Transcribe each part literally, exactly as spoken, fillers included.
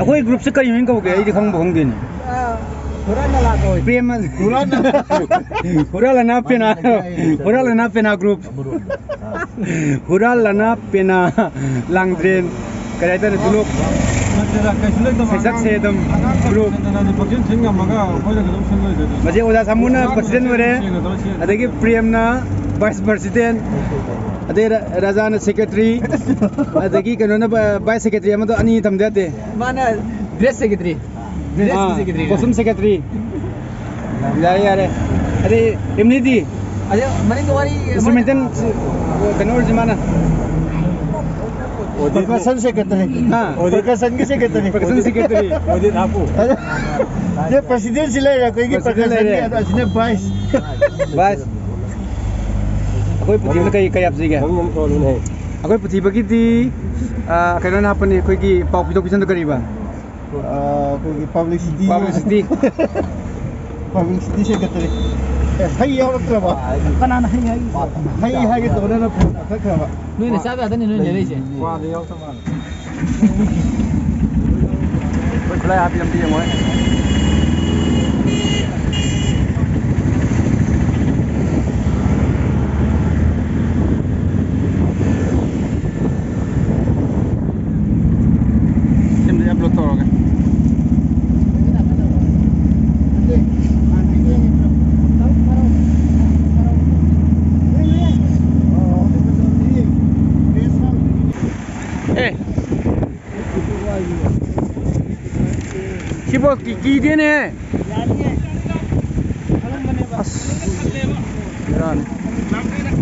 ꯑꯩꯈꯣꯏ ꯒ꯭ꯔꯨꯞꯁꯦ ꯀꯔꯤ ꯃꯃꯤꯡ ꯀꯧꯒꯦ? ꯑꯩꯗꯤ ꯈꯪꯕ ꯈꯪꯗꯦꯅꯦ꯫ ꯑ, ꯍꯨꯔꯥꯟ ꯅꯂꯥ ꯀꯧꯏ꯫ ꯄ꯭ꯔꯦꯝ ꯍꯨꯔꯥꯟ ꯅꯂꯥ ꯄꯦꯅꯥ꯫ ꯍꯨꯔꯥꯟ ꯅꯂꯥ ꯄꯦꯅꯥ ꯒ꯭ꯔꯨꯞ꯫ ꯍꯨꯔꯥꯟ ꯂꯅꯥ ꯄꯦꯅꯥ ꯂꯥꯡꯗ꯭ꯔꯦꯟ꯫ ꯀꯔꯤ ꯍꯥꯏꯇꯥꯔꯦ, ꯇꯨꯂꯣꯞ꯫ ꯅꯠꯇꯦꯗ, ꯀꯩꯁꯨ ꯂꯩꯇꯕ ꯁꯩꯁꯛ ꯑꯉꯥꯡ, ꯁꯩ ꯑꯗꯨꯝ ꯑꯉꯥꯡ ꯒ꯭ꯔꯨꯞ꯫ ꯁꯦꯟꯅꯔꯗꯤ ꯄꯪꯁꯤꯟ ꯁꯤꯟ ꯉꯝꯃꯒ ꯑꯩꯈꯣꯏꯅ ꯀꯩꯗꯧ ꯁꯤꯟꯂꯣꯏꯗꯣꯏꯅꯣ? ꯃꯁꯤ ꯑꯣꯖꯥ ꯁꯥꯃꯨꯅ ꯄ꯭ꯔꯁꯤꯗꯦꯟ ꯑꯣꯏꯔꯦ, ꯁꯦꯟꯅꯗꯕ ꯁꯦꯟ꯫ ꯑꯗꯒꯤ ꯄ꯭ꯔꯦꯝꯅ ꯚꯥꯏꯁ ꯄ꯭ꯔꯁꯤꯗꯦꯟ, ꯑꯗꯩ ꯔ-, ꯔꯥꯖꯥꯅ ꯁꯦꯀ꯭ꯔꯦꯇꯔꯤ, ꯑꯗꯒꯤ ꯀꯩꯅꯣꯅ ꯚ-, ꯚꯥꯏꯁ ꯁꯦꯀ꯭ꯔꯦꯇꯔꯤ ꯑꯃꯗꯣ ꯑꯅꯤ ꯊꯝꯗ ꯌꯥꯗꯦ꯫ ꯃꯥꯅ ꯗ꯭ꯔꯦꯁ ꯁꯦꯀ꯭ꯔꯦꯇꯔꯤ꯫ ꯗ꯭ꯔꯦꯁꯀꯤ ꯑꯥ, ꯁꯦꯀ꯭ꯔꯦꯇꯔꯤ꯫ Costume secretary. ꯌꯥꯔꯦ, ꯌꯥꯔꯦ꯫ ꯑꯗꯩ ꯑꯦꯝꯅꯤꯗꯤ? ꯑꯗꯩ ꯃꯅꯤꯡꯗ ꯋꯥꯔꯤ ꯏꯟꯁꯇ꯭ꯔꯨꯃꯦꯟꯇꯦꯜ ꯀꯩꯅꯣ ꯑꯣꯏꯔꯤꯁꯤ ꯃꯥꯅ꯫ ꯑꯣꯗꯤꯠ꯫ ꯄ꯭ꯔꯀꯁꯟ ꯁꯦꯀ꯭ꯔꯦꯇꯔꯤ꯫ ꯍꯥ? ꯑꯣꯗꯤꯠ꯫ ꯄ꯭ꯔꯀꯁꯟꯒꯤ ꯁꯦꯀ꯭ꯔꯦꯇꯔꯤ꯫ ꯄ꯭ꯔꯀꯁꯟ ꯁꯦꯀ꯭ꯔꯦꯇꯔꯤ꯫ ꯑꯣꯗꯤꯠ ꯍꯥꯞꯄꯨ꯫ ꯑꯗ, ꯁꯦ ꯄ꯭ꯔꯁꯤꯗꯦꯟꯁꯤ ꯂꯩꯔꯦ, ꯑꯩꯈꯣꯏꯒꯤ ꯄ꯭ꯔꯁꯤꯗꯦꯟ ꯄ꯭ꯔꯀꯁꯟꯒꯤ, ꯂꯩꯔꯦ꯫ ꯑꯗꯣ ꯑꯁꯤꯅ ꯚꯥꯏꯁ꯫ ꯚꯥꯏꯁ꯫ ꯑꯩꯈꯣꯏ ꯄꯨꯊꯤꯕꯅ ꯀꯩ, ꯀꯩ ꯍꯥꯞꯁꯤꯒꯦ? ꯅꯪ ꯑꯃꯨꯛ ꯊꯣꯛꯍꯜꯂꯨꯅꯦ꯫ ꯑꯩꯈꯣꯏ ꯄꯨꯊꯤꯕꯒꯤꯗꯤ, ꯑ, ꯀꯩꯅꯣꯅ ꯍꯥꯞꯄꯅꯤ, ꯑꯩꯈꯣꯏꯒꯤ ꯄꯥꯎ ꯄꯤꯊꯣꯛ ꯄꯤꯁꯤꯟꯗꯣ ꯀꯔꯤꯕ? ꯑ, ꯑꯩꯈꯣꯏꯒꯤ ꯄꯕ꯭ꯂꯤꯁꯤꯇꯤ꯫ ꯄꯕ꯭ꯂꯤꯁꯤꯇꯤ꯫ Publicity secretary. ꯑꯦ, ꯍꯩ ꯌꯥꯎꯔꯛꯇ꯭ꯔꯕ? ꯀꯅꯥꯅ ꯍꯩ ꯍꯥꯏ? ꯍꯩ ꯍꯥꯏꯒꯦ ꯇꯧꯔꯒ ꯅꯪꯅ ꯐꯣꯟ ꯀꯛꯊꯠꯈ꯭ꯔꯕ? ꯅꯣꯏꯅ ꯆꯥꯕ ꯌꯥꯗꯅꯤ ꯅꯣꯏ ꯂꯩꯔꯛꯏꯁꯦ꯫ ꯋꯥꯗ ꯌꯥꯎꯗ ꯃꯥꯜꯂꯦ꯫ ꯑꯩꯈꯣꯏ ꯈꯨꯠꯂꯥꯏ ꯍꯥꯞꯄꯤ ꯑꯝꯇ ꯌꯦꯡꯉꯣ꯫ ꯁꯤꯝꯗ ꯑꯞꯂꯣꯗ ꯇꯧꯔꯒꯦ꯫ ꯑꯦ꯫ ꯁꯤꯕꯣ ꯀꯤ-, ꯀꯤꯗꯦꯅꯦ꯫ ꯑꯁ꯫ ꯕꯦꯔꯥꯅꯤ꯫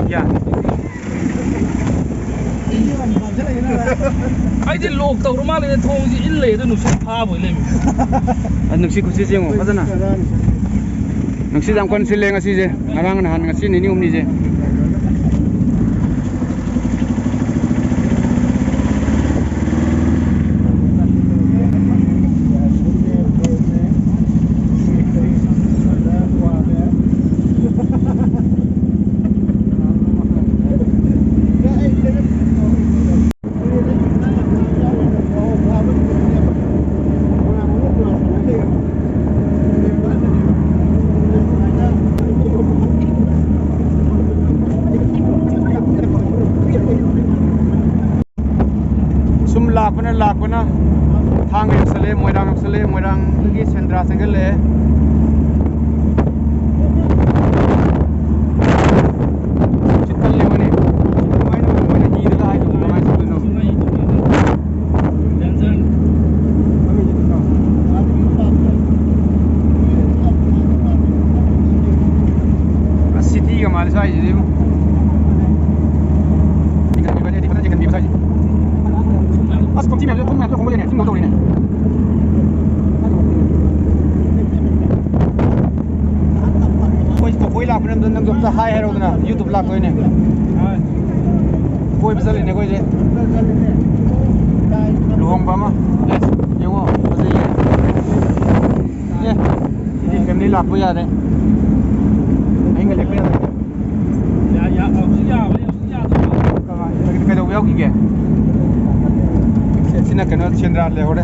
ꯌꯥ꯫ ꯑꯩꯗꯤ ꯂꯣꯛ ꯇꯧꯔ ꯃꯥꯜꯂꯦꯅꯦ, ꯊꯣꯡꯁꯤ ꯏꯜ ꯂꯩ, ꯑꯗꯨ ꯅꯨꯡꯁꯤꯠ ꯐꯥꯕ ꯑꯣꯏ ꯂꯩꯔꯝꯃꯦ꯫ ꯑ, ꯅꯨꯡꯁꯤꯠ ꯈꯨꯁꯤꯠꯁꯦ ꯌꯦꯡꯉꯣ ꯐꯖꯅ꯫ ꯅꯨꯡꯁꯤꯠ ꯌꯥꯝ ꯀꯟꯅ ꯁꯤꯠꯂꯦ ꯉꯁꯤꯁꯦ, ꯉꯔꯥꯡ ꯅꯍꯥꯟ ꯉꯁꯤ ꯅꯤꯅꯤ ꯍꯨꯝꯅꯤꯁꯦ꯫ ꯂꯥꯛꯄꯅ, ꯂꯥꯛꯄꯅ ꯊꯥꯡꯒ ꯌꯧꯁꯜꯂꯦ, ꯃꯣꯏꯔꯥꯡ ꯌꯧꯁꯜꯂꯦ, ꯃꯣꯏꯔꯥꯡꯗꯒꯤ ꯁꯦꯟꯗ꯭ꯔꯥ ꯆꯪꯁꯤꯜꯂꯛꯑꯦ꯫ ꯁꯤ ꯇꯜꯂꯦꯕꯅꯦ꯫ ꯀꯃꯥꯏꯅ ꯇꯧꯕꯅꯣ? ꯃꯣꯏꯅ ꯍꯤꯗꯒ ꯍꯥꯏꯗꯨꯕꯨ ꯀꯃꯥꯏꯅ ꯆꯠꯇꯣꯏꯅꯣ? ꯑꯁ, ꯁꯤꯇꯤꯒ ꯃꯥꯜꯂꯦ ꯁ꯭ꯋꯥꯏꯁꯤꯗꯤ꯫ ꯆꯤꯡꯈꯠꯄꯤꯕꯅꯦ, ꯐꯖꯅ ꯆꯤꯡꯈꯠꯄꯤꯕ ꯁ꯭ꯋꯥꯏꯁꯦ꯫ ꯑꯁ, ꯀꯛꯆꯤ ꯃꯌꯥꯝꯁꯦ, ꯊꯨꯝ ꯃꯌꯥꯝꯁꯦ ꯍꯣꯡꯕ ꯂꯩꯅꯦ, ꯆꯤꯡ ꯌꯧꯗꯧꯔꯤꯅꯦ꯫ ꯑꯩꯈꯣꯏ ꯀꯐꯣꯏ ꯂꯥꯛꯄꯅꯦ, ꯑꯝꯇ ꯅꯪꯁꯨ ꯑꯝꯇ ꯍꯥꯏ ꯍꯥꯏꯔꯛꯎꯗꯅ, YouTube ꯂꯥꯛꯇꯣꯏꯅꯦ꯫ ꯀꯣꯏꯕ ꯆꯠꯂꯤꯅꯦ ꯑꯩꯈꯣꯏꯁꯦ꯫ ꯂꯨꯍꯣꯡꯕ ꯑꯃ꯫ ꯑꯦ, ꯌꯦꯡꯉꯣ, ꯐꯖꯩꯌꯦ꯫ ꯑꯦ, ꯁꯤꯗꯤ family ꯂꯥꯛꯄ ꯌꯥꯔꯦ꯫ ꯑꯍꯤꯡꯒ ꯂꯦꯛꯄ ꯌꯥꯔꯦ꯫ ꯌꯥ-, ꯌꯥ-, ꯍꯧꯖꯤꯛ ꯌꯥꯕꯅꯦ, ꯍꯧꯖꯤꯛ ꯌꯥꯗꯕꯅꯦ꯫ ꯀꯃꯥꯏ-, ꯀꯩꯗꯧꯕ ꯌꯥꯎꯈꯤꯒꯦ? ꯁꯦ, ꯁꯤꯅ ꯀꯩꯅꯣ, ꯁꯦꯟꯗ꯭ꯔꯥ ꯂꯩꯍꯧꯔꯦ꯫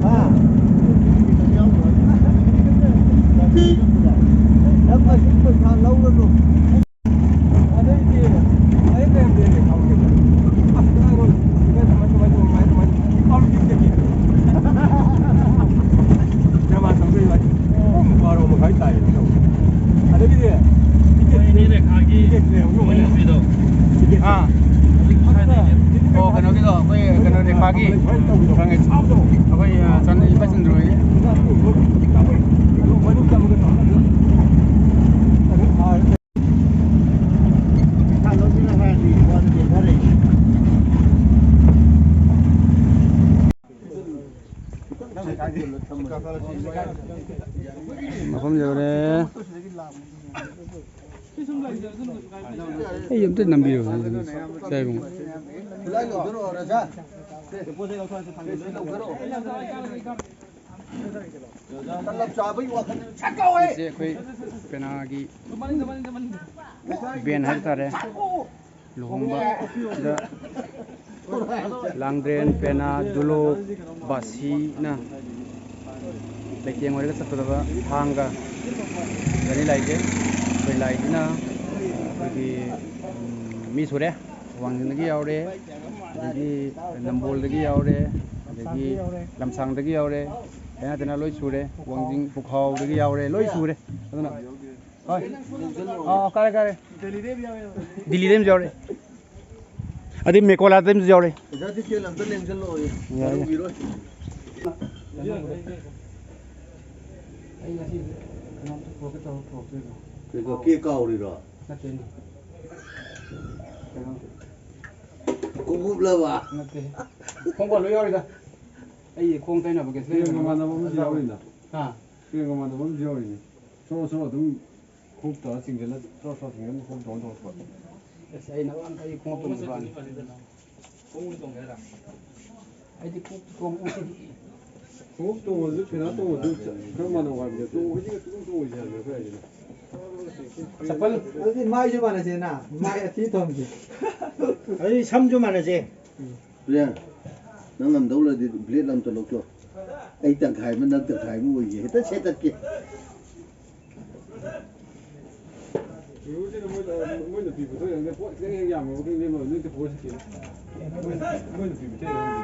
ꯍꯥ? ꯅꯪ ꯉꯁꯤ ꯄꯩꯁꯥ ꯂꯧꯔꯅꯨ꯫ ꯑꯗꯩꯗꯤ ꯑꯩ ꯀꯌꯥꯝ ꯂꯦꯝꯒꯦ ꯈꯪꯗꯦ꯫ ꯑꯁ, ꯀꯗꯥꯏꯅꯣ? ꯀꯃꯥꯏ, ꯀꯃꯥꯏ, ꯀꯃꯥꯏ, ꯀꯃꯥꯏ, ꯀꯃꯥꯏ? ꯄꯥꯎ ꯆꯦꯛ ꯆꯦꯛ ꯆꯦꯛ꯫ ꯅꯃꯥꯟ ꯇꯧꯗꯣꯏ ꯋꯥꯅꯤ꯫ ꯄꯨꯡ ꯕꯥꯔꯣ ꯃꯈꯥꯏ ꯇꯥꯏꯌꯦ꯫ ꯑꯗꯒꯤꯗꯤ ꯇꯤꯀꯦꯠ, ꯃꯣꯏ ꯑꯅꯤ ꯔꯦꯈꯥꯒꯤ ꯇꯤꯀꯦꯠ ꯂꯩꯍꯧꯕ ꯃꯣꯏ ꯅꯨꯄꯤꯗꯣ꯫ ꯇꯤꯀꯦꯠ꯫ ꯑꯥ꯫ ꯍꯧꯖꯤꯛ ꯁ꯭ꯋꯥꯏꯗ ꯑꯥ, ꯂꯩꯌꯦ꯫ ꯑꯣ, ꯀꯩꯅꯣꯒꯤꯗꯣ, ꯑꯩꯈꯣꯏ ꯀꯩꯅꯣ ꯔꯦꯈꯥꯒꯤ꯫ ꯁꯨꯃꯥꯏꯅ ꯇꯧꯕꯗꯣ꯫ ꯈꯪꯉꯦ꯫ ꯑꯩꯈꯣꯏ, ꯑ, ꯆꯟ-, ꯏꯄꯥ ꯆꯟꯗ꯭ꯔꯣ ꯍꯣꯏ꯫ ꯃꯅꯨꯡ ꯆꯪꯕꯗ ꯇꯧꯔꯒ ꯑꯗꯨꯝ ꯐꯥꯔꯦ꯫ ꯃꯐꯝ ꯌꯧꯔꯦ꯫ ꯑꯩ ꯑꯝꯇ ꯅꯝꯕꯤꯔꯣ꯫ ꯁꯥꯏꯕꯨꯡ꯫ ꯁꯤꯁꯦ ꯑꯩꯈꯣꯏ ꯄꯦꯅꯥꯒꯤ ꯕꯦꯟ ꯍꯥꯏꯕ ꯇꯥꯔꯦ꯫ ꯂꯨꯍꯣꯡꯕꯗ ꯂꯥꯡꯗ꯭ꯔꯦꯟ, ꯄꯦꯅꯥ, ꯗꯨꯂꯣ, ꯕꯥꯁꯤꯅ ꯂꯩꯇꯦꯡ ꯑꯣꯏꯔꯒ ꯆꯠꯀꯗꯕ ꯊꯥꯡꯒ ꯒꯥꯔꯤ ꯂꯥꯛꯏꯁꯦ, ꯑꯩꯈꯣꯏ ꯂꯥꯛꯏꯁꯤꯅ ꯑꯩꯈꯣꯏꯒꯤ, ꯎꯝ, ꯃꯤ ꯁꯨꯔꯦ, ꯋꯥꯡꯖꯤꯡꯗꯒꯤ ꯌꯥꯎꯔꯦ, ꯑꯗꯒꯤ ꯅꯝꯕꯣꯜꯗꯒꯤ ꯌꯥꯎꯔꯦ, ꯑꯗꯒꯤ ꯂꯝꯁꯥꯡꯗꯒꯤ ꯌꯥꯎꯔꯦ, ꯂꯩꯅꯥ ꯇꯤꯟꯅꯥ ꯂꯣꯏ ꯁꯨꯔꯦ, ꯋꯥꯡꯖꯤꯡ ꯄꯨꯈꯥꯎꯗꯒꯤ ꯌꯥꯎꯔꯦ, ꯂꯣꯏ ꯁꯨꯔꯦ꯫ ꯑꯗꯨꯅ ꯍꯣꯏ꯫ ꯑꯥ, ꯑꯥ, ꯀꯥꯔꯦ, ꯀꯥꯔꯦ꯫ ꯗꯤꯜꯂꯤꯗꯩ ꯑꯃ ꯌꯥꯎꯔꯦ꯫ ꯑꯗꯩ ꯃꯦꯀꯣꯂꯥꯗꯩ ꯑꯃꯁꯨ ꯌꯥꯎꯔꯦ꯫ ꯑꯣꯖꯥ ꯇꯤꯀꯦꯜ ꯑꯝꯇ ꯂꯦꯡꯁꯤꯜꯂꯛꯑꯣ꯫ ꯌꯥꯏ, ꯌꯥꯏ꯫ ꯃꯔꯨ ꯑꯣꯏꯔꯣꯏ꯫ ꯑꯩ ꯉꯁꯤ ꯀꯩꯅꯣꯝꯇ ꯄꯨꯔꯛꯀꯦ ꯇꯧꯔ ꯄꯨꯔꯛꯇ꯭ꯔꯦꯗ꯫ ꯀꯩꯗꯧ, ꯀꯦꯛ ꯀꯥꯎꯔꯤꯔꯣ? ꯅꯠꯇꯦꯅꯦ꯫ ꯀꯩꯅꯣ꯫ ꯈꯣꯡꯎꯞꯂꯕ? ꯅꯠꯇꯦ꯫ ꯈꯣꯡꯎꯞ ꯂꯣꯏ ꯌꯥꯎꯔꯤꯗ꯫ ꯑꯩ ꯈꯣꯡ ꯇꯩꯅꯕ ꯀꯩꯁꯨ ꯀꯦꯛ ꯂꯩꯇꯕ꯫ ꯃꯃꯥꯟꯅꯕ ꯑꯃꯁꯨ ꯌꯥꯎꯔꯤꯗ꯫ ꯍꯥ? ꯀꯦꯛ ꯃꯃꯥꯟꯅꯕ ꯑꯃꯁꯨ ꯌꯥꯎꯔꯤꯅꯦ꯫ ꯁꯣꯔꯣ, ꯁꯣꯔꯣ ꯑꯗꯨꯝ ꯈꯣꯡꯎꯞ ꯇꯧꯔ ꯆꯤꯡꯁꯤꯜꯂ, ꯁꯣꯔꯣ, ꯁꯣꯔꯣ ꯆꯤꯡꯁꯤꯜꯂ ꯈꯣꯡꯎꯞ ꯇꯧꯔ ꯇꯧꯔꯛꯄ꯫ ꯑꯁ, ꯑꯩ ꯅꯍꯥꯟ ꯑꯩ ꯈꯣꯡꯎꯞ ꯇꯣꯡꯕ ꯅꯨꯄꯥꯅꯤ꯫ ꯈꯣꯡꯎꯞ ꯇꯣꯡꯉꯦ ꯍꯥꯏꯔ? ꯑꯩꯗꯤ ꯈꯣꯡꯎꯞ ꯇꯣꯡꯉꯦ ꯉꯁꯤꯗꯤ꯫ ꯈꯣꯡꯎꯞ ꯇꯣꯡꯉꯁꯨ ꯐꯤꯔꯥ ꯇꯣꯡꯉꯁꯨ ꯈꯔ ꯃꯥꯟꯅꯧ ꯍꯥꯏꯕꯅꯦ꯫ ꯇꯣꯡꯉꯗꯤ ꯀꯩꯁꯨ ꯑꯗꯨꯝ ꯇꯣꯡꯉꯁꯦ ꯍꯥꯏꯕꯅꯦ ꯑꯩꯈꯣꯏ ꯍꯥꯏꯁꯤꯅ꯫ ꯆꯄꯜ꯫ ꯑꯗꯨꯗꯤ ꯃꯥꯏꯁꯨ ꯃꯥꯟꯅꯁꯦꯅ, ꯃꯥꯏ ꯑꯊꯤ ꯊꯝꯁꯦ꯫ ꯑꯗꯨꯗꯤ ꯁꯝꯁꯨ ꯃꯥꯟꯅꯁꯦ꯫ ꯄ꯭ꯔꯤꯌꯥ, ꯅꯪ ꯉꯝꯗꯧ ꯂꯩꯔꯗꯤ ꯕ꯭ꯂꯦꯗ ꯑꯝꯇ ꯂꯧꯊꯣꯛ꯫ ꯑꯩ ꯇꯪꯈꯥꯏ ꯑꯃ, ꯅꯪ ꯇꯪꯈꯥꯏ ꯑꯃ ꯑꯣꯏꯒꯦ꯫ ꯍꯦꯛꯇ ꯁꯦꯠꯇꯠꯀꯦ꯫ ꯃꯣꯏꯅ ꯄꯤꯕꯗꯣ ꯌꯦꯡꯉꯨꯅꯦ, ꯄꯣꯠ ꯈꯤꯇꯪ ꯍꯦꯛ ꯌꯥꯝꯃꯕ ꯈꯪꯗꯦ, ꯃꯣꯏ ꯅꯣꯏ ꯄꯨꯔ ꯆꯠꯈꯤꯕ꯫ ꯃꯣꯏꯅ, ꯃꯣꯏꯅ ꯄꯤꯕꯗꯣ ꯌꯦꯡꯉꯨꯅꯦ꯫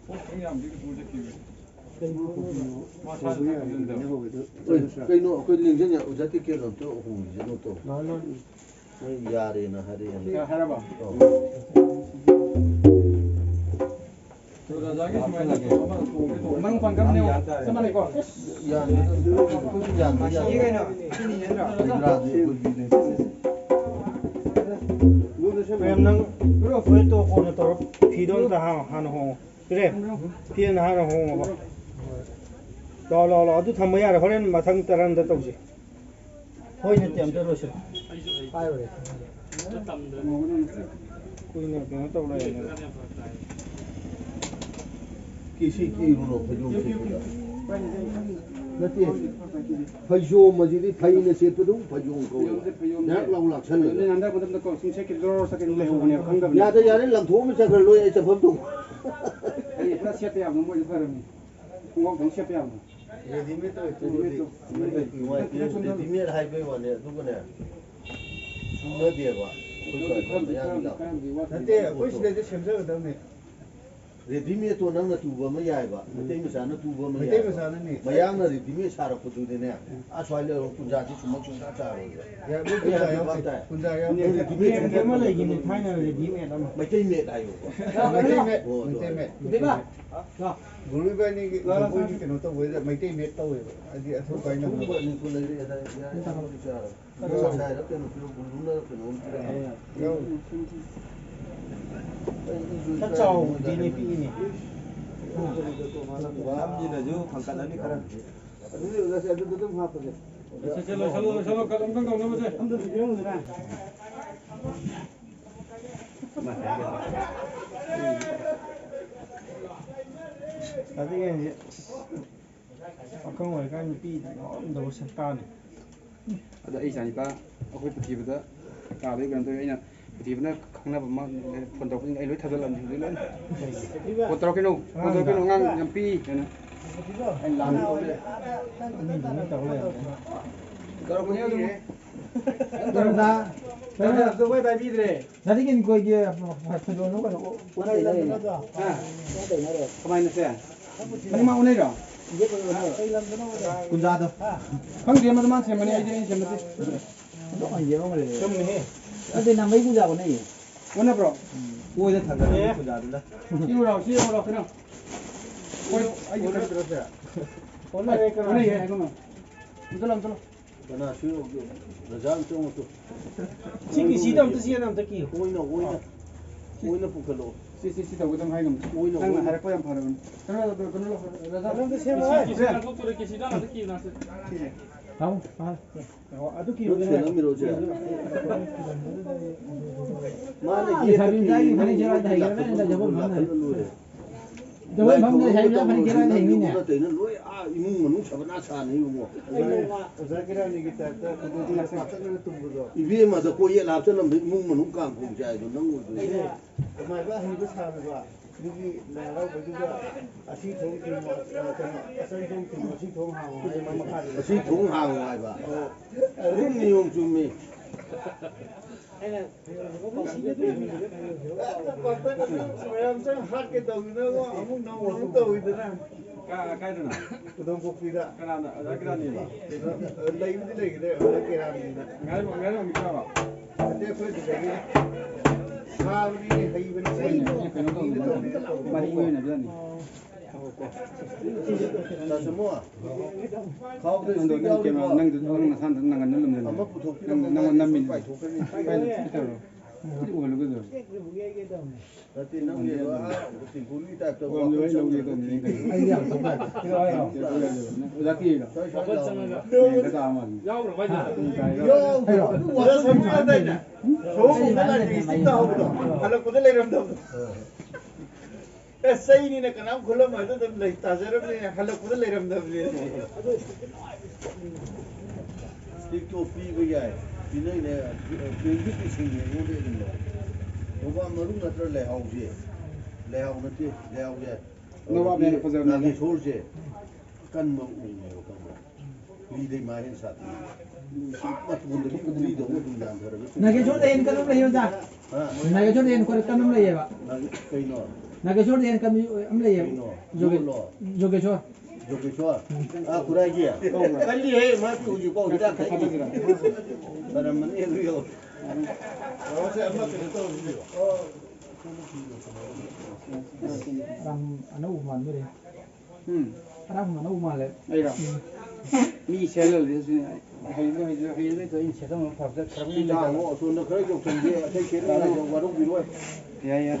ꯄꯣꯠ ꯈꯤꯇꯪ ꯌꯥꯝꯕꯗꯤ ꯄꯨꯔ ꯆꯠꯈꯤꯕ꯫ ꯃꯥ ꯁꯥ ꯁꯥ ꯈꯪꯗꯕ꯫ ꯍꯣꯏ, ꯀꯩꯅꯣ ꯑꯩꯈꯣꯏ ꯂꯦꯡꯖꯟ ꯑꯣꯖꯥ ꯇꯤꯀꯦꯠ ꯑꯝꯇ ꯍꯣꯡꯕꯤꯁꯅꯨ ꯇꯧ꯫ ꯃꯣꯏ ꯌꯥꯔꯦꯅ ꯍꯥꯏꯔꯛꯑꯦꯅ꯫ ꯍꯥꯏꯔꯕ? ꯑꯧ꯫ ꯃꯔꯨꯞ ꯐꯪꯒꯅꯤ, ꯆꯞ ꯃꯥꯟꯅꯩꯀꯣ? ꯌꯥꯅꯤ꯫ ꯑꯩꯈꯣꯏꯁꯨ ꯌꯥꯅꯤ, ꯌꯥꯅꯤ꯫ ꯁꯤꯒꯤ ꯀꯩꯅꯣ, ꯁꯤꯅꯤ ꯅꯠꯇ꯭ꯔꯣ? ꯍꯩꯗ꯭ꯔꯥꯗꯤ ꯑꯩꯈꯣꯏꯒꯤꯅꯦ꯫ ꯄ꯭ꯔꯦꯝ, ꯅꯪ ꯐꯨꯔꯤꯠꯇꯣ ꯀꯣꯟꯅ ꯇꯧꯔꯣ꯫ ꯐꯤꯗꯣ ꯑꯝꯇ ꯍꯥꯟꯅ, ꯍꯥꯟꯅ ꯍꯣꯡꯉꯣ꯫ ꯄ꯭ꯔꯦꯝ, ꯐꯤ ꯑꯝꯇ ꯍꯥꯟꯅ ꯍꯣꯡꯉꯣꯕ꯫ ꯂꯥꯛꯑꯣ, ꯂꯥꯛꯑꯣ, ꯂꯥꯛꯑꯣ꯫ ꯑꯗꯨ ꯊꯝꯕ ꯌꯥꯔꯦ꯫ ꯍꯣꯔꯦꯟ ꯃꯊꯪ ꯇꯔꯟꯗ ꯇꯧꯁꯤ꯫ ꯍꯣꯏ, ꯅꯠꯇꯦ, ꯑꯝꯇ ꯂꯣꯏꯁꯤꯜꯂꯨ꯫ ꯄꯥꯏꯔꯨꯔꯦ꯫ ꯀꯨꯏꯅ ꯀꯩꯅꯣ ꯇꯧ ꯂꯩꯔꯦꯅꯦ꯫ ꯀꯤꯁꯤ ꯀꯤꯔꯨꯅꯣ, ꯐꯩꯖꯣꯝ ꯁꯦꯠꯄꯗ꯫ ꯅꯠꯇꯦ, ꯐꯩꯖꯣꯝ ꯑꯁꯤꯗꯤ ꯐꯩꯅ ꯁꯦꯠꯄꯗꯨ ꯐꯩꯖꯣꯝ ꯀꯧꯋꯦꯕ꯫ ꯗꯛ ꯂꯥꯎ ꯂꯥꯛꯁꯜꯂꯒ꯫ ꯍꯟꯗꯛ ꯃꯇꯝꯗ ꯀꯣ ꯁꯨꯝ ꯁꯦꯠꯈꯤꯕ ꯖꯣꯔꯣ ꯆꯠꯈꯤꯕ ꯂꯩꯍꯧꯕꯅꯦꯕ, ꯈꯪꯗꯕꯅꯦ꯫ ꯌꯥꯗ, ꯌꯥꯔꯦ, ꯂꯪꯊꯣꯛꯑꯝꯃ ꯆꯠꯈ꯭ꯔ ꯂꯣꯏ, ꯑꯩ ꯆꯠꯐꯝ ꯊꯣꯛꯄ꯫ ꯑꯩ ꯄꯨꯔꯥ ꯁꯦꯠꯄ ꯌꯥꯕꯅ ꯃꯣꯏꯗꯤ ꯐꯔꯕꯅꯤ꯫ ꯈꯣꯡꯒ꯭ꯔꯥꯎꯗꯪ ꯁꯦꯠꯄ ꯌꯥꯕꯅꯤ꯫ ꯔꯦꯗꯤꯃꯦꯗ ꯑꯣꯏ ꯇꯨꯕꯗꯤ ꯅꯨꯡꯉꯥꯏꯇꯦ꯫ ꯔꯦꯗꯤꯃꯦꯗ ꯍꯥꯏꯕꯩ ꯋꯥꯅꯦ, ꯑꯗꯨꯒꯅꯦ, ꯁꯨꯅꯗꯦꯕ꯫ ꯑꯩꯈꯣꯏ ꯁ꯭ꯋꯥꯏꯗ ꯃꯌꯥꯡꯒꯤ ꯂꯥꯛꯄ꯫ ꯅꯠꯇꯦ, ꯑꯩꯈꯣꯏ ꯁꯤꯗꯩꯗ ꯁꯦꯝꯖꯒꯗꯕꯅꯦ꯫ ꯔꯦꯗꯤꯃꯦꯗꯇꯣ ꯅꯪꯅ ꯇꯨꯕ ꯑꯃ ꯌꯥꯏꯕ, ꯃꯩꯇꯩ ꯃꯆꯥꯅ ꯇꯨꯕ ꯑꯃ ꯃꯩꯇꯩ ꯌꯥꯏꯕ꯫ ꯃꯆꯥꯅꯅꯦ꯫ ꯃꯌꯥꯡꯅ ꯔꯦꯗꯤꯃꯦꯗ ꯁꯥꯔꯛꯄꯗꯨꯗꯤꯅꯦ, ꯑꯁ꯭ꯋꯥꯏ ꯂꯩꯔꯣ ꯄꯨꯟꯖꯥꯁꯤ ꯁꯨꯡꯃꯛ ꯁꯨꯡꯆꯥ ꯆꯥꯔꯣꯏꯕ꯫ ꯌꯥ, ꯃꯣꯏ ꯄꯨꯟꯖꯥ ꯌꯥꯎꯗꯦ꯫ ꯄꯨꯟꯖꯥ ꯌꯥꯎꯗꯦ꯫ ꯔꯦꯗꯤꯃꯦꯗ ꯑꯃ ꯂꯩꯈꯤꯕꯅꯤ ꯊꯥꯏꯅ ꯔꯦꯗꯤꯃꯦꯗ ꯑꯃ꯫ ꯃꯩꯇꯩ ꯃꯦꯗ ꯍꯥꯏꯌꯣꯕ꯫ ꯃꯩꯇꯩ ꯃꯦꯗ, ꯑꯣ, ꯑꯗꯣ꯫ ꯃꯩꯇꯩ ꯃꯦꯗ꯫ ꯒꯨꯔꯨ ꯏꯕꯥꯅꯤꯒꯤ ꯖꯒꯣꯏꯒꯤ ꯀꯩꯅꯣ ꯇꯧꯕꯩꯗ ꯃꯩꯇꯩ ꯃꯦꯗ ꯇꯧꯋꯦꯕ꯫ ꯍꯥꯏꯗꯤ ꯑꯊꯨꯕ ꯍꯥꯏꯅ ꯁꯨꯝꯕ ꯅꯤꯡꯊꯧ ꯂꯩꯔꯛꯑꯦꯗ, ꯌꯥꯔꯦ, ꯌꯥꯔꯦ, ꯌꯥꯔꯦ꯫ ꯉꯁꯥꯏ ꯍꯥꯏꯔꯞ ꯀꯩꯅꯣ ꯄꯤꯔꯝ-, ꯕꯨꯂꯨꯅ ꯀꯩꯅꯣꯝ ꯄꯤꯔꯝꯃꯦ꯫ ꯌꯥꯎ꯫ ꯈꯔ ꯆꯥꯎꯕꯗꯤꯅꯦ ꯄꯤꯛꯏꯅꯦ꯫ ꯕꯥꯞꯖꯤꯅꯁꯨ ꯐꯪꯀꯠꯂꯅꯤ ꯈꯔ꯫ ꯑꯗꯨꯗꯤ ꯑꯣꯖꯥꯁꯦ ꯑꯗꯨꯗ ꯑꯗꯨꯝ ꯍꯥꯞꯄꯒꯦ꯫ ꯁꯦ, ꯁꯦ, ꯂꯣꯏꯁꯜꯂꯣ, ꯂꯣꯏꯁꯜꯂꯣ, ꯀꯠ ꯑꯝꯇꯪ ꯇꯧꯅꯕꯁꯦ꯫ ꯑꯝꯇꯁꯨ ꯄꯤꯔꯝꯃꯨꯗꯅ꯫ ꯑꯗꯨꯒꯤ ꯄꯥꯈꯪ ꯑꯣꯏꯔꯤꯀꯥꯟ ꯅꯨꯄꯤ ꯉꯥꯎꯔꯝꯗꯕ ꯁꯛꯇꯥꯅꯤ꯫ ꯑꯗ ꯑꯩ ꯏꯆꯥꯅꯤꯄꯥ ꯑꯩꯈꯣꯏ ꯄꯨꯊꯤꯕꯗ ꯇꯥꯕꯒꯤ ꯀꯩꯅꯣ ꯇꯧꯋꯤ꯫ ꯑꯩꯅ ꯄꯨꯊꯤꯕꯅ ꯈꯪꯅꯕ ꯑꯃ ꯐꯣꯟ ꯇꯧꯔꯛꯄꯁꯤꯡ ꯑꯩ ꯂꯣꯏ ꯊꯥꯖꯤꯜꯂꯕꯅꯤ ꯍꯧꯖꯤꯛ ꯂꯣꯏꯅ꯫ ꯐꯣꯟ ꯇꯧꯔꯛꯀꯅꯨ, ꯐꯣꯟ ꯇꯧꯔꯛꯀꯅꯨ, ꯑꯉꯥꯡ ꯌꯥꯝ ꯄꯤꯛꯏ ꯍꯥꯏꯅ꯫ ꯑꯩꯅ ꯂꯥꯟꯅ ꯇꯧꯔꯦ꯫ ꯇꯧꯔꯛꯄꯅꯤ ꯑꯗꯨꯝ꯫ ꯀꯩꯅꯣꯗ, ꯀꯩꯅꯣꯗ ꯃꯣꯏ ꯄꯥꯏꯕꯤꯗ꯭ꯔꯦ꯫ ꯅꯠꯇꯦ, ꯀꯩꯅꯣ, ꯑꯩꯈꯣꯏꯒꯤ ꯐꯣꯟꯗꯣ ꯀꯩꯅꯣ, ꯍꯥ? ꯀꯃꯥꯏꯅ ꯁꯦ? ꯃꯅꯤꯡ ꯃꯥ ꯎꯅꯩꯔꯣ? ꯀꯨꯟꯖꯥꯗꯣ꯫ ꯈꯪꯗꯦ, ꯃꯗꯨ ꯃꯥꯅ ꯁꯦꯝꯕꯅꯤ, ꯑꯩꯗꯤ ꯑꯩꯅ ꯁꯦꯝꯕ ꯅꯠꯇꯦ꯫ ꯑꯗꯨ ꯍꯪꯒꯦ ꯑꯃ ꯂꯩꯔꯦ꯫ ꯆꯨꯝꯃꯤꯍꯦ꯫ ꯅꯠꯇꯦ, ꯅꯥꯃꯩ ꯀꯨꯟꯖꯥ ꯎꯅꯩꯌꯦ꯫ ꯎꯅꯕ꯭ꯔꯣ? ꯑꯣꯏꯗ ꯊꯥꯡꯒꯠꯂꯒ ꯑꯦ꯫ ꯀꯨꯟꯖꯥꯗꯨꯅ꯫ ꯁꯤ ꯎꯔꯥꯎ, ꯁꯤ ꯎꯔꯥꯎ, ꯀꯩꯅꯣ? ꯍꯣꯏ, ꯑꯩꯒꯤ ꯎꯅꯗ꯭ꯔꯣ ꯁꯦ? ꯎꯅꯔꯦ, ꯀꯩꯅꯣ? ꯎꯅꯩꯌꯦ, ꯍꯥꯏꯒꯨꯝꯅꯣ꯫ ꯑꯝꯇ ꯂꯥꯎ, ꯑꯝꯇ ꯂꯥꯎ꯫ ꯀꯅꯥ ꯁꯨ ꯌꯧꯒꯦ? ꯔꯖꯥ ꯑꯝꯇ ꯌꯦꯡꯉꯨꯆꯣ꯫ ꯁꯤ ꯀꯤꯁꯤꯗꯣ ꯑꯝꯇ ꯆꯦꯅ ꯑꯝꯇ ꯀꯤꯌꯨ꯫ ꯑꯣꯏꯅ, ꯑꯣꯏꯅ, ꯑꯣꯏꯅ ꯄꯨꯈꯠꯂꯛꯑꯣ꯫ ꯁꯤ, ꯁꯤ, ꯁꯤ ꯇꯧꯒꯗꯕ ꯍꯥꯏ ꯉꯝꯗꯦ꯫ ꯑꯣꯏꯅ, ꯅꯪꯅ ꯑꯣꯏꯅ꯫ ꯍꯥꯏꯔꯛꯄ ꯌꯥꯝ ꯐꯔꯕꯅꯤ꯫ ꯀꯩꯅꯣ, ꯀꯩꯅꯣ, ꯀꯩꯅꯣ, ꯔꯖꯥ꯫ ꯅꯪꯗꯤ ꯁꯦꯝꯃꯣ ꯍꯥꯏ꯫ ꯀꯤꯁꯤ ꯂꯥꯟꯊꯣꯛꯇꯣꯔꯦ, ꯀꯤꯁꯤꯗꯣ ꯂꯥꯟꯊꯣꯛ-, ꯀꯤꯅꯥꯁꯦ꯫ ꯁꯤ꯫ ꯊꯝꯃꯣ, ꯑꯥ꯫ ꯑꯣ, ꯑꯗꯨ ꯀꯤꯔꯨꯒꯦ ꯅꯪ ꯍꯥꯏ꯫ ꯊꯦꯡꯉꯝꯃꯤꯔꯣ ꯍꯧꯖꯤꯛ? ꯃꯥꯅ ꯂꯩꯁꯥꯕꯤ ꯌꯦꯠꯇ ꯃꯆꯥꯒꯤ ꯐꯅꯦꯛ ꯁꯦꯠꯂ ꯀꯤꯔꯨꯒꯦ ꯍꯩꯈ꯭ꯔꯕꯅꯤꯅ ꯂꯥꯛꯄꯗ ꯖꯒꯣꯏ ꯐꯝꯗ꯫ ꯂꯣꯏꯔꯦ꯫ ꯖꯒꯣꯏ ꯐꯝꯗ ꯂꯩꯁꯥꯕꯤ ꯃꯆꯥ ꯐꯅꯦꯛ ꯁꯦꯠꯂ ꯍꯩꯅꯤꯅꯦ꯫ ꯅꯠꯇꯦ, ꯅꯪ ꯂꯣꯏ ꯑꯥ ꯏꯃꯨꯡ ꯃꯅꯨꯡ ꯁꯕꯅꯥ ꯁꯥꯅꯤ ꯏꯕꯨꯡꯉꯣ꯫ ꯑꯩꯅ ꯑꯣꯖꯥ ꯀꯤꯔꯥꯅꯤꯒꯤ ꯇꯥꯏꯞꯇ ꯈꯨꯗꯣꯡ ꯄꯥꯛꯇꯛꯅꯅ ꯇꯨꯝꯕꯗꯣ꯫ ꯏꯕꯦꯝꯃꯗ ꯀꯣꯏꯌꯦꯠ ꯍꯥꯞꯆꯜꯂꯝꯕ ꯏꯃꯨꯡ ꯃꯅꯨꯡ ꯀꯥꯡꯈꯣꯡ ꯆꯥꯏꯗꯣ ꯅꯪ ꯑꯣꯏꯗꯣꯏꯅꯦ꯫ ꯑꯦ, ꯑꯗꯨꯃꯥꯏꯅ ꯍꯩꯕ ꯁꯥꯕꯤꯕ꯫ ꯑꯗꯨꯒꯤ ꯂꯥꯏ ꯍꯔꯥꯎꯕꯗꯨꯗ ꯑꯁꯤ ꯊꯣꯡ ꯊꯤꯡꯉꯣ, ꯑ, ꯀꯩꯅꯣ, ꯑꯁꯤ ꯊꯣꯡ ꯊꯤꯡꯉꯣ, ꯑꯁꯤ ꯊꯣꯡ ꯍꯥꯡꯉꯣ ꯍꯥꯏ ꯃꯈꯥꯗ꯫ ꯑꯁꯤ ꯊꯣꯡ ꯍꯥꯡꯉꯣ ꯍꯥꯏꯕ꯫ ꯑꯣ꯫ ꯑꯗꯨꯝ ꯅꯤꯌꯣꯝ ꯆꯨꯝꯃꯤ꯫ ꯑꯩꯅ ꯃꯌꯥꯝ ꯆꯪ ꯍꯥꯠꯀꯦ ꯇꯧꯗꯅ ꯑꯃꯨꯛ ꯅꯧꯅ ꯑꯃꯨꯛ ꯇꯧꯋꯤꯗꯅ꯫ ꯀꯥ-, ꯀꯥꯏꯗꯅꯣ? ꯈꯨꯗꯣꯡꯄꯣꯛꯄꯤꯗ꯫ ꯀꯅꯥꯅ? ꯑꯣꯖꯥ ꯀꯅꯥꯅꯦꯕ? ꯂꯩꯕꯨꯗꯤ ꯂꯩꯒꯅꯤ, ꯑꯣꯖꯥ ꯀꯦꯔꯥꯅꯤꯅ꯫ ꯉꯥꯏꯔꯝ-, ꯉꯥꯏꯔꯝꯃꯤ ꯆꯥꯕ? ꯅꯠꯇꯦ, ꯑꯩꯈꯣꯏ ꯑꯗꯨꯗꯒꯤ ꯁꯥꯕꯗꯤ ꯍꯩꯕꯅꯤ꯫ ꯀꯩꯅꯣ ꯇꯧꯕꯅꯤ꯫ ꯃꯔꯤ ꯑꯣꯏꯅ ꯑꯗꯨꯅꯤ꯫ ꯇꯥꯆꯃꯣ, ꯈꯥꯎꯗ ꯅꯪꯗꯣ ꯏꯁꯇꯤꯛ ꯅꯪ ꯀꯦꯃꯦꯔꯥ ꯌꯥꯎꯔꯤꯕꯣ? ꯅꯪꯗꯣ ꯅꯪ ꯅꯁꯥꯅ ꯅꯪꯒꯟꯗ ꯂꯨꯝꯖꯜꯂꯣ꯫ ꯑꯃ ꯄꯨꯊꯣꯛꯄꯤꯔꯝꯃꯣ, ꯅꯪ, ꯅꯪꯉꯣꯟꯗ ꯅꯝꯃꯤꯅꯦ꯫ ꯄꯥꯏꯊꯣꯛꯈ꯭ꯔꯅꯤ꯫ ꯀꯥꯏꯗ ꯆꯠꯀꯦ ꯇꯧꯔꯣ? ꯁꯤ ꯑꯣꯏꯍꯜꯂꯨ ꯀꯩꯗꯧꯔꯒꯦ? ꯅꯠꯇꯦ, ꯅꯪꯒꯤ ꯑꯥ, ꯇꯤꯡꯀꯨꯒꯤ ꯇꯥꯏꯞꯇ ꯑꯣ, ꯋꯥꯈꯜ ꯂꯣꯏ ꯂꯧꯒꯦ ꯆꯪꯗ꯭ꯔꯒ ꯇꯧꯕꯅꯤ꯫ ꯊꯤꯗꯦ꯫ ꯑꯩꯗꯤ ꯌꯥꯝ ꯊꯣꯛꯄ ꯌꯥꯗꯦ꯫ ꯑꯣꯖꯥ ꯀꯤꯔꯣ? ꯁ꯭ꯋꯥꯏ, ꯁ꯭ꯋꯥꯏ ꯂꯥꯎꯕ꯫ ꯌꯦꯡꯒ ꯇꯥ ꯃꯥꯜꯂꯦ꯫ ꯌꯥꯎꯈ꯭ꯔꯕ ꯍꯥꯏꯁꯦ? ꯍꯥ? ꯎꯝ, ꯇꯥꯏ, ꯇꯥꯏ꯫ ꯌꯥꯎ-, ꯑꯣꯖꯥ ꯁꯃꯤꯔ ꯇꯥꯏꯅꯦ꯫ ꯁꯣꯝ ꯂꯥꯏꯕ꯭ꯔꯦꯔꯤ ꯏꯁꯇꯤꯛꯇ ꯍꯧꯕꯗꯣ, ꯍꯜꯂꯛꯄꯗ ꯂꯩꯔꯝꯗꯕꯗꯣ꯫ ꯑꯦ, ꯆꯩꯅꯤꯅ ꯀꯅꯥꯝ ꯈꯨꯜꯂꯝꯃꯣꯏ, ꯑꯗꯨ ꯑꯗꯨꯝ ꯂꯩ, ꯇꯥꯖꯔꯝꯅꯤꯅ ꯍꯜꯂꯛꯄꯗ ꯂꯩꯔꯝꯗꯕꯅꯦ꯫ ꯏꯁꯇꯤꯛꯇꯣ ꯄꯤꯕ ꯌꯥꯏ, ꯄꯤꯅꯩꯅꯦ, ꯄꯦꯟꯒꯤ ꯄꯤꯁꯤꯡꯅꯦ ꯑꯩꯉꯣꯟꯗ ꯑꯗꯨꯝ ꯂꯧ꯫ ꯅꯣꯕꯥꯞ ꯃꯔꯨ ꯅꯠꯇ꯭ꯔ ꯂꯩꯍꯥꯎꯁꯦ? ꯂꯩꯍꯥꯎ ꯅꯠꯇꯦ, ꯂꯩꯍꯥꯎꯁꯦ꯫ ꯅꯣꯕꯥꯞꯅ ꯍꯦꯟꯅ ꯐꯖꯕꯅꯦ꯫ ꯅꯥꯒꯦꯁꯣꯔꯁꯦ ꯑꯀꯟꯕ ꯎꯅꯦꯕ, ꯈꯪꯕ꯭ꯔꯥ? ꯂꯤꯗꯩ ꯃꯥ ꯍꯦꯟꯅ ꯁꯥꯊꯤ꯫ ꯃꯇꯣꯟꯗꯒꯤ ꯄꯨꯈ꯭ꯔꯤꯗꯧꯅ ꯑꯗꯨꯝ ꯌꯥꯟꯊꯔꯒ ꯆꯨꯝ-, ꯅꯥꯒꯦꯁꯣꯔꯗ ꯍꯦꯟꯅ ꯀꯟꯕ ꯑꯃ ꯂꯩꯌꯦ, ꯑꯣꯖꯥ꯫ ꯍꯥ? ꯅꯥꯒꯦꯁꯣꯔꯗ ꯍꯦꯟꯅ ꯀꯟꯕ ꯑꯃ ꯂꯩꯌꯦꯕ꯫ ꯅꯥꯒꯦ-, ꯀꯩꯅꯣ? ꯅꯥꯒꯦꯁꯣꯔꯗ ꯍꯦꯟꯅ ꯀꯟꯕ ꯑꯃ ꯂꯩꯌꯦꯕ꯫ ꯀꯩꯅꯣ? ꯖꯣꯒꯦ-, ꯌꯣꯠꯂꯣ? ꯖꯣꯒꯦꯁꯣꯔ꯫ ꯖꯣꯒꯦꯁ꯭ꯋꯔ? ꯎꯝ꯫ ꯑꯥ, ꯈꯨꯔꯥꯏꯒꯤ? ꯀꯜꯂꯤꯍꯦ, ꯃꯥ ꯍꯧꯖꯤꯛꯐꯥꯎ ꯍꯤꯗꯥꯛ ꯊꯛꯏ꯫ ꯐꯔꯝꯃꯅꯤ ꯑꯗꯨ ꯌꯧ꯫ ꯔꯥꯝ ꯑꯅꯧꯕ ꯃꯥꯟꯗꯣꯔꯦ꯫ ꯎꯝ꯫ ꯔꯥꯝ ꯑꯅꯧꯕ ꯃꯥꯜꯂꯦ꯫ ꯑꯩꯔꯣ? ꯎꯝ꯫ ꯃꯤ ꯁꯦꯜꯍꯜꯂꯤ ꯁꯤꯅꯤ꯫ ꯍꯩꯕ ꯍꯩꯕ ꯍꯩꯕ ꯂꯩꯇ꯭ꯔꯣ? ꯑꯩꯅ ꯁꯦꯠꯂꯝꯕ ꯐꯕꯗ ꯈꯔ ꯁꯤ ꯇꯥꯃꯣ, ꯑꯁꯣꯝꯗ ꯈꯔ ꯌꯧꯁꯟꯒꯦ, ꯑꯇꯩ ꯁꯦꯠꯅꯉꯥꯏꯗꯣ ꯋꯥꯔꯧꯕꯤꯔꯣꯏ꯫ ꯌꯥꯏ, ꯌꯥꯏ꯫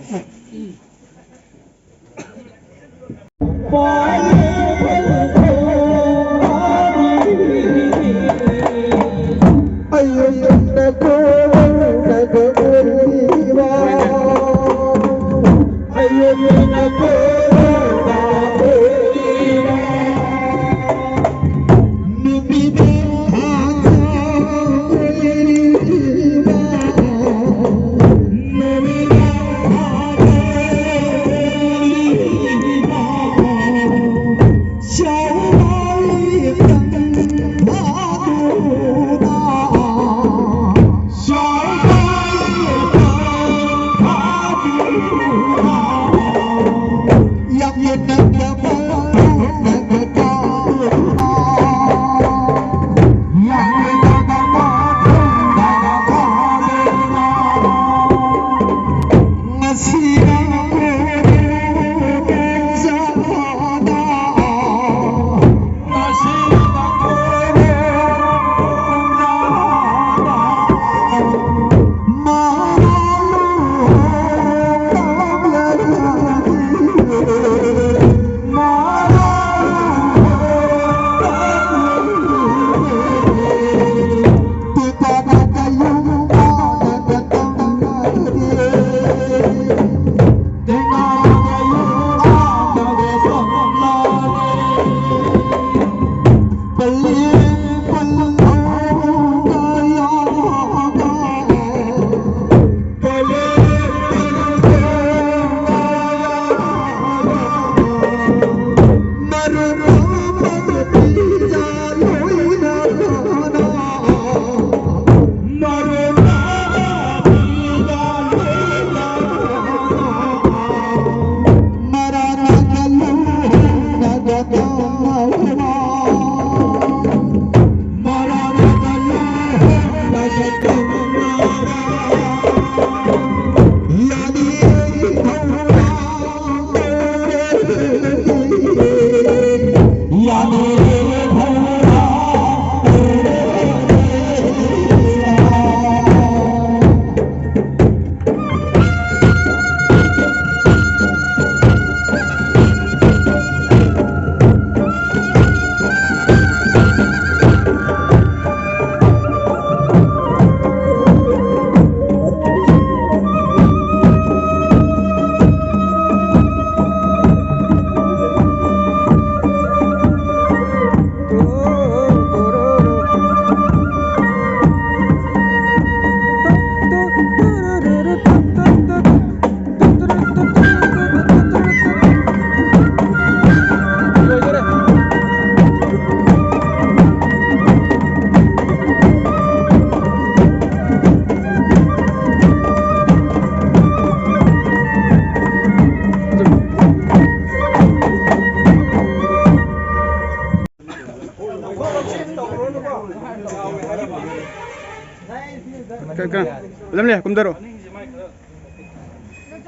ꯀ-, ꯀ-, ꯂꯝꯂꯦ, ꯀꯨꯝꯊꯔꯣ꯫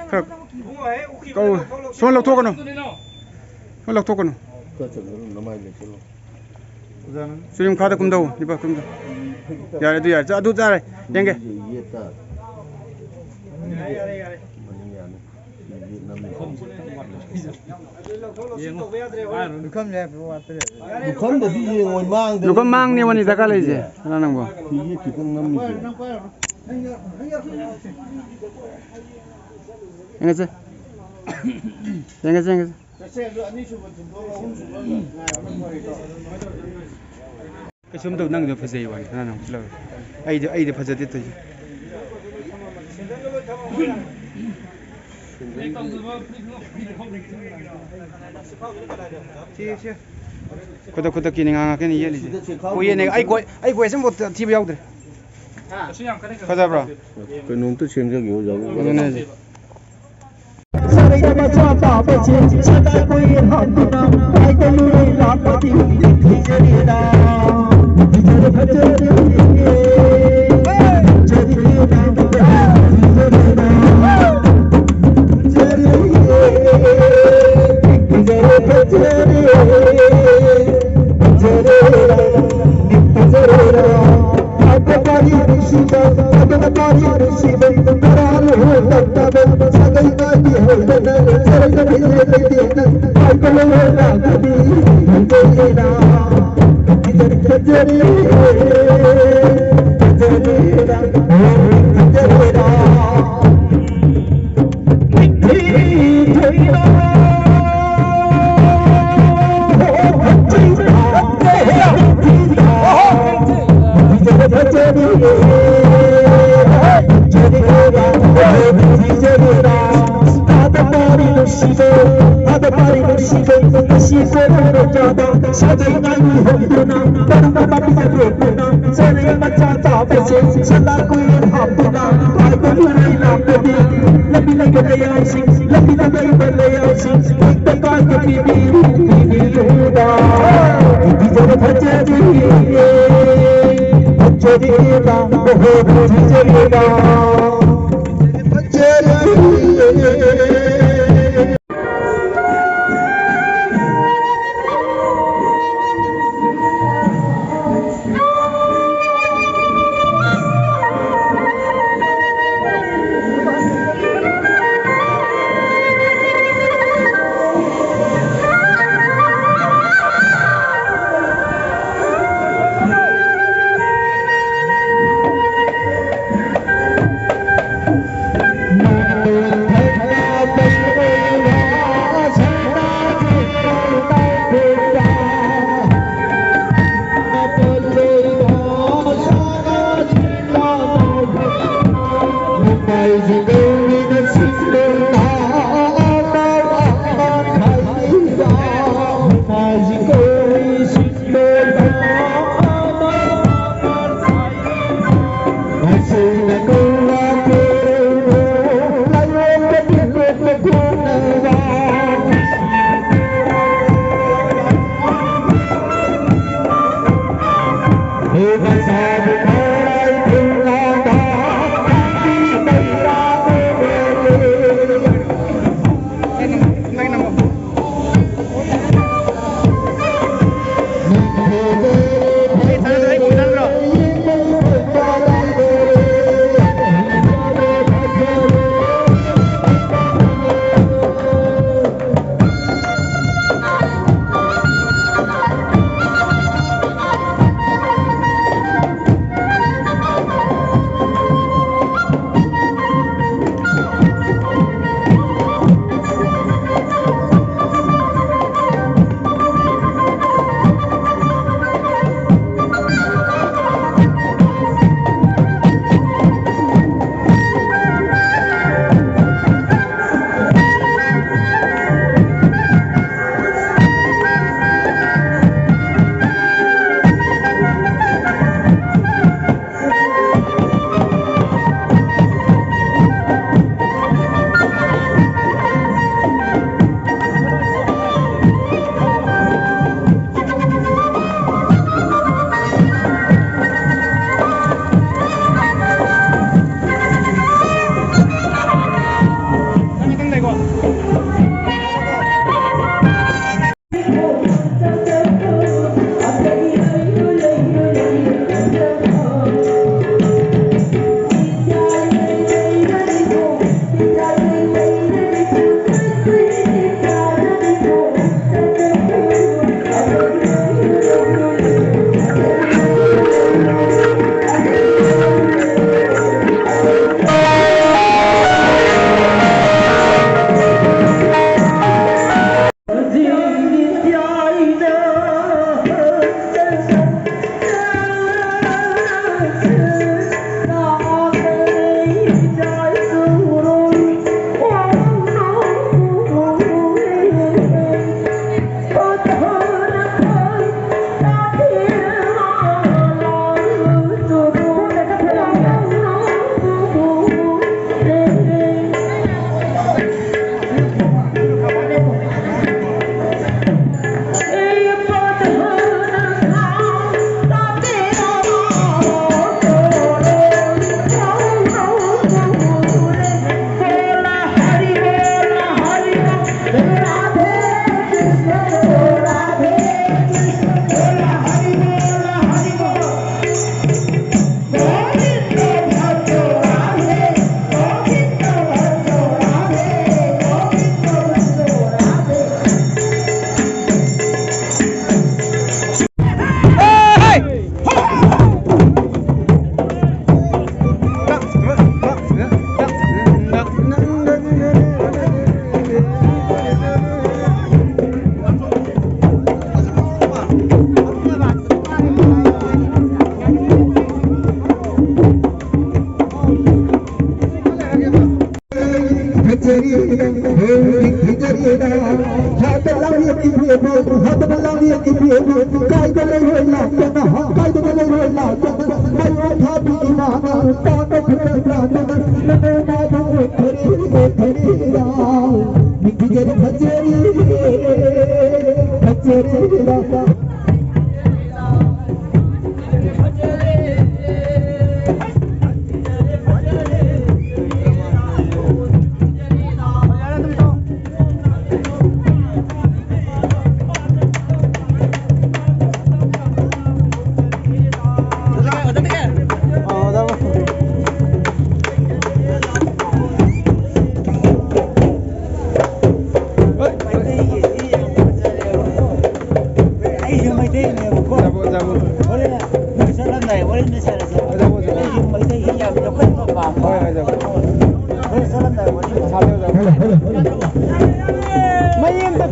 ꯈꯔ ꯀꯧ꯫ ꯁꯣꯟ ꯂꯧꯊꯣꯛꯀꯅꯨ꯫ ꯁꯣꯟ ꯂꯧꯊꯣꯛꯀꯅꯨ꯫ ꯁꯨꯔꯤꯝꯈꯥꯗ ꯀꯨꯝꯊꯧ, ꯅꯤꯄꯥ ꯀꯨꯝꯊꯧ꯫ ꯌꯥꯔꯦ, ꯑꯗꯨ ꯌꯥꯔꯦ꯫ ꯑꯗꯨ ꯆꯥꯔꯦ꯫ ꯌꯦꯡꯒꯦ꯫ ꯂꯨꯈꯝꯗꯗꯤ ꯌꯦꯡꯉꯣꯏ, ꯃꯥꯡꯗ ꯂꯨꯈꯝ ꯃꯥꯡꯅꯦ ꯋꯥꯅꯤ ꯗꯔꯀꯥꯔ ꯂꯩꯔꯤꯁꯦ꯫ ꯀꯅꯥ ꯅꯪꯕꯣ? ꯐꯤꯁꯦ ꯈꯤꯇꯪ ꯅꯝꯃꯤꯁꯦ꯫ ꯌꯦꯡꯉꯁꯦ꯫ ꯌꯦꯡꯉꯁꯦ, ꯌꯦꯡꯉꯁꯦ꯫ ꯀꯩꯁꯨꯝ ꯇꯧ, ꯅꯪꯗꯣ ꯐꯖꯩ ꯋꯥꯅꯤ, ꯀꯅꯥꯅ ꯑꯃꯨꯛ ꯂꯧꯔꯦ? ꯑꯩꯗꯤ, ꯑꯩꯗꯤ ꯐꯖꯗꯦ ꯇꯧꯏꯁꯦ꯫ ꯈꯨꯗꯛ ꯈꯨꯗꯛꯀꯤꯅꯤ ꯉꯥꯡꯉꯛꯀꯅꯤ ꯌꯦꯠꯂꯤꯁꯦ꯫ ꯀꯨꯏꯌꯦꯅꯦ, ꯑꯩ ꯀꯣꯏ-, ꯑꯩ ꯀꯣꯏꯁꯟꯕꯨ ꯊꯤꯕ ꯌꯥꯎꯗ꯭ꯔꯦ꯫ ꯐꯖꯕ꯭ꯔꯣ? ꯀꯩꯅꯣꯝꯇ ꯁꯦꯝꯖꯒꯦ, ꯑꯣꯖꯥ꯫ ꯑꯗꯨꯅꯦ ꯍꯥꯏꯁꯦ꯫ ꯐꯖꯔꯤꯌꯦ, ꯐꯖꯔꯤꯕ, ꯑꯣꯍꯣ, ꯐꯖꯔꯤꯕ, ꯐꯖꯔꯤꯌꯦ꯫ ꯍꯥꯠꯇꯅ ꯂꯥꯡꯂꯦꯟ ꯏꯕꯦꯝꯃ, ꯀꯥꯏꯗ ꯂꯩꯔꯣꯏ ꯂꯥꯛꯇꯅ, ꯀꯥꯏꯗꯅ ꯂꯩꯔꯣꯏ ꯂꯥꯛꯇꯅ, ꯃꯌꯣꯟ ꯊꯥꯕꯤ ꯏꯃꯥꯅ ꯇꯥꯡꯅ ꯐꯖ ꯂꯥꯛꯇꯅ, ꯅꯃꯣ ꯃꯥꯕꯨ ꯑꯣꯏꯈꯔꯦ, ꯑꯣꯏꯈꯔꯦ ꯏꯔꯥ꯫ ꯅꯤꯡꯊꯤꯖꯔꯦ ꯐꯖꯔꯦ, ꯐꯖꯔꯦ ꯏꯔꯥ꯫ ꯑꯩꯁꯨ ꯃꯩꯇꯩꯅꯦꯕꯀꯣ꯫ ꯍꯣꯔꯦꯟ ꯅꯣꯏ ꯆꯠꯂꯝꯗꯥꯏ ꯋꯥꯔꯤ ꯑꯃ ꯂꯤꯁꯜꯂꯁꯦ꯫ ꯑꯩꯁꯨ ꯃꯩꯇꯩꯁꯤ ꯌꯥꯝ ꯌꯣꯛꯈꯠꯄ ꯄꯥꯝꯕ꯫ ꯍꯣꯔꯦꯟ ꯆꯠꯂꯝꯗꯥꯏ ꯋꯥꯔꯤ ꯑꯃ ꯁꯥꯟꯅꯁꯦ꯫ ꯃꯩ ꯑꯝꯇ